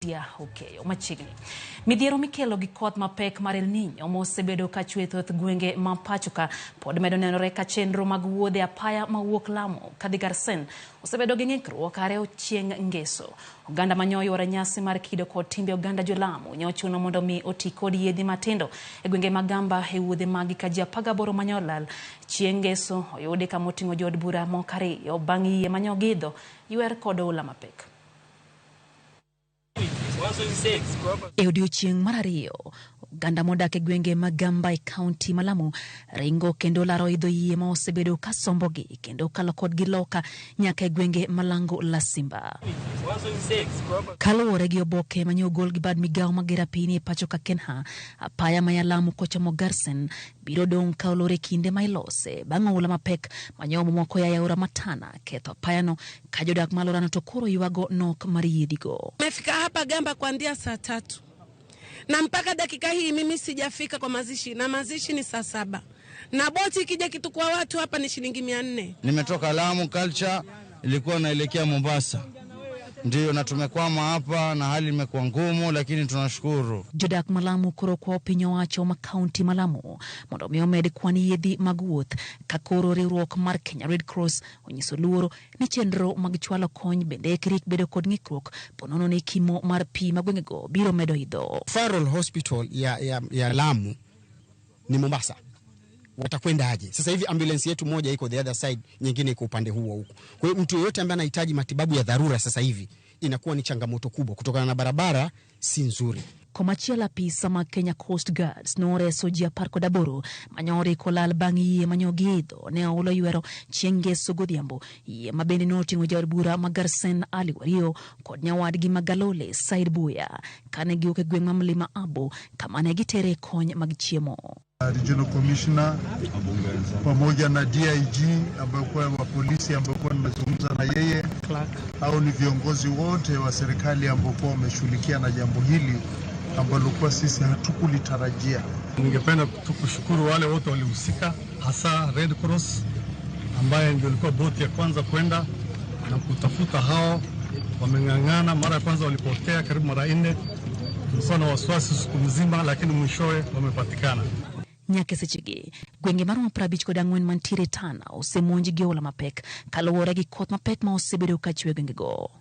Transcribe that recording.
Lydia Okeyo machiegni. Midhiero mikelo gi koth mapek mar El Nino mosebedo ka chwe thoth gwenge ma pacho ka pod medo nenore ka chenro mag wuodhe apaya mawuok Lamu kadhi Garsen osebedo gi ng'ikruok are chieng' ngeso. Oganda manyo yuoro nyasi mar kido kod timbe oganda jo Lamu nyochuno mondo mi oti kod yiedhi matindo e gwenge mag Gamba e wuodhe maggi ka ji 18 manyo lal chieng' ngeso oyudi kama oting'o jood bura moko ariyo bang' yie manyo gidho ywer kod oula mapek. E odiochieng' mar ariyo, oganda modak e gwenge mag Gamba e kaunti ma Lamu ringo kendo laro idho yie ma osebedo ka sombogi kendo kalo kodgi loka nyaka e gwenge malango Lasimba. Kaluwore gi oboke manye ogol gi bad migawo mag rapini e pacho ka Kenha, apaya ma ya Lamu kochomo Garsen biro dong' ka olor e kinde ma ilose bang' oula mapek manyomo moko ya aora Matana ketho apayano ka jodak ma alworano to koro ywago nok mar yiedhigo. Nimefika hapa Gamba kuanzia saa 3 na mpaka dakika hii mimi sijafika kwa mazishi, na mazishi ni saa 7 na boti ikija kitukua watu hapa ni shilingi 400. Nimetoka Lamu Culture, ilikuwa naelekea Mombasa, ndiyo, na tumekwama hapa na hali imekuwa ngumu, lakini tunashukuru. Jodak ma Lamu koro kwayo piny owacho ma kaunti ma Lamu mondo mi omed kwan yiedhi mag wuoth ka koro riwruok mar Kenya Red Cross onyiso luoro ni chenro mag chwalo kony bende rik bedo kod ng'ikruok ponono ni kimo mar pi ma gwengego biro medo idho. Referral Hospital ya Lamu ni Mombasa, watakwenda aje? Sasa hivi ambulance yetu moja iko the other side, nyingine iko upande huo huko. Kwa hiyo mtu yeyote ambaye anahitaji matibabu ya dharura sasa hivi inakuwa ni changamoto kubwa kutokana na barabara si nzuri. Komachielo, apisa mag Kenya Coast Guards noreso ji 18 manyori kolal bang' yie manyo giidho ne oula oywero chieng' ngeso godhiambo. Yie ma bende noting'o jaod bura ma Garsen Ali Wario kod nyawadgi ma Galole Said Buya kane giwuok e gweng' ma Mlima Abo kama ne gitere kony mag chiemo. Regional Commissioner pamoja na DIG ambayo kwa wa polisi ambayo kwa nimezungumza na yeye, au ni viongozi wote wa serikali ambao kwa wameshughulikia na jambo hili ambalo kwa sisi hatukulitarajia. Ningependa tu kushukuru wale wote walihusika, hasa Red Cross ambaye ndio ilikuwa boti ya kwanza kwenda na kutafuta hao. Wameng'ang'ana, mara ya kwanza walipotea karibu mara nne. Tulikuwa na wasiwasi siku mzima, lakini mwishowe wamepatikana. Nyaka e sechegi, gwenge maromo 54 mantiere Tana osemonj gi oula mapek kaluwore gi koth mapek ma osebedo ka chwe e gwengego.